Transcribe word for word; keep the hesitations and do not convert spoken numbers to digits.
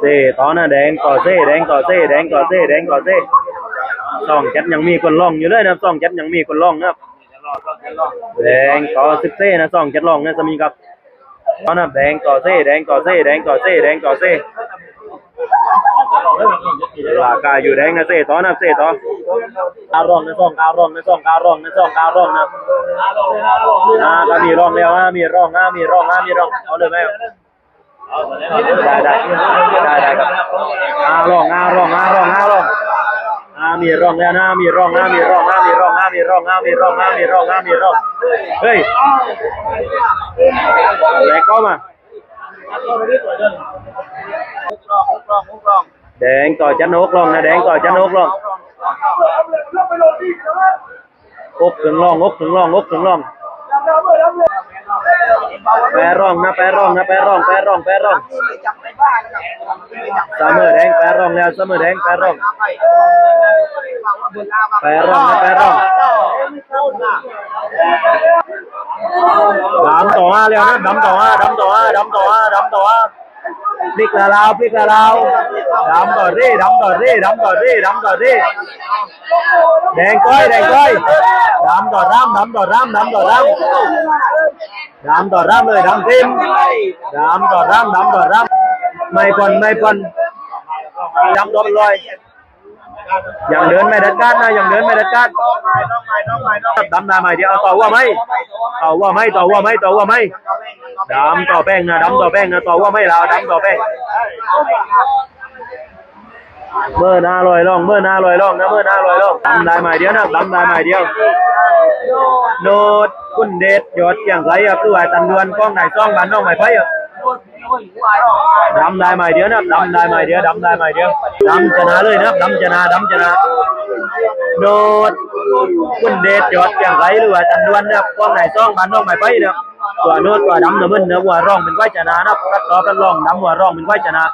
เซ่ต่อนะ แดงต่อเซ่ แดงต่อเซ่ แดงต่อเซ่ แดงต่อเซ่ สองเจ็ดยังมีคนลองอยู่เลยนะครับ สองเจ็ดยังมีคนลองนะครับ แดงต่อสิบเซ่นะ สองเจ็ดลองนะ สามีครับ เอานะ แดงต่อเซ่ แดงต่อเซ่ แดงต่อเซ่ แดงต่อเซ่ ลากาอยู่แดงนะ เซ่ต่อนะ เซ่ต่อ เก้าร่องนะ สองเก้าร่องนะ สองเก้าร่องนะ สองเก้าร่องนะ อ่า ก็มีร่องแล้ว อ่า มีร่อง อ่า มีร่อง อ่า มีร่อง เอาเลยไหม ได้ ได้ ได้ ได้ครับ อ่า ร่อง อ่า ร่อง อ่า ร่อง อ่า ร่อง อ่า มีร่องแล้วนะ มีร่อง อ่า มีร่อง อ่า มีร่อง อ่า มีร่อง อ่า มีร่อง อ่า มีร่อง อ่า มีร่อง เฮ้ย แหลกเข้ามา แดงต่อจันหกร่องนะ แดงต่อจันหกร่อง หกถึงร่อง หกถึงร่อง หกถึงร่อง แปดร่องนะ แปดร่องนะ แปดร่อง แปดร่อง แปดร่อง เสมอแดง แปดร่องแล้ว เสมอแดง แปดร่อง แปดร่องนะ แปดร่อง ดำต่อห้าแล้วนะ ดำต่อห้า ดำต่อห้า ดำต่อห้า ดำต่อห้า พลิกละลาว พลิกละลาว ดำต่อเร่ ดำต่อเร่ ดำต่อเร่ ดำต่อเร่ แดงก้อย แดงก้อย ดำต่อรำ ดำต่อรำ ดำต่อรำ ดำต่อรำเลย ดำเต็ม ดำต่อรำ ดำต่อรำ ไม่ผ่อน ไม่ผ่อน ดำต่อเป็นร้อย ยังเดินไม่เด็ดขาดนะ ยังเดินไม่เด็ดขาด ดำได้ไม้เดียว ต่อหัวไหม ต่อหัวไหม ต่อหัวไหม ต่อหัวไหม ดำต่อแป้งนะ ดำต่อแป้งนะ ต่อหัวไหมลาว ดำต่อแป้ง เมื่อหน้าลอยล่อง เมื่อหน้าลอยล่องนะ เมื่อหน้าลอยล่อง ดำได้ไม้เดียวนะ ดำได้ไม้เดียว โนด คุณเดช ยอดเชียงไคครับ ตัวตันดวน กองนายซ่อง บ้านหนองไม้ไผ่ครับ ดำได้ไม้เดียวนะครับ ดำได้ไม้เดียว ดำได้ไม้เดียว ดำชนะเลยนะครับ ดำชนะ ดำชนะ โนด คุณเดช ยอดเชียงไค หรือว่าจันดวนนะครับ กองนายซ่อง บ้านหนองไม้ไผ่นะครับ ตัวโนด ตัวดำน้ำเงินนะครับ หัวร่องเป็นฝ่ายชนะนะครับ ตัดต่อกันร่อง ดำหัวร่องเป็นฝ่ายชนะ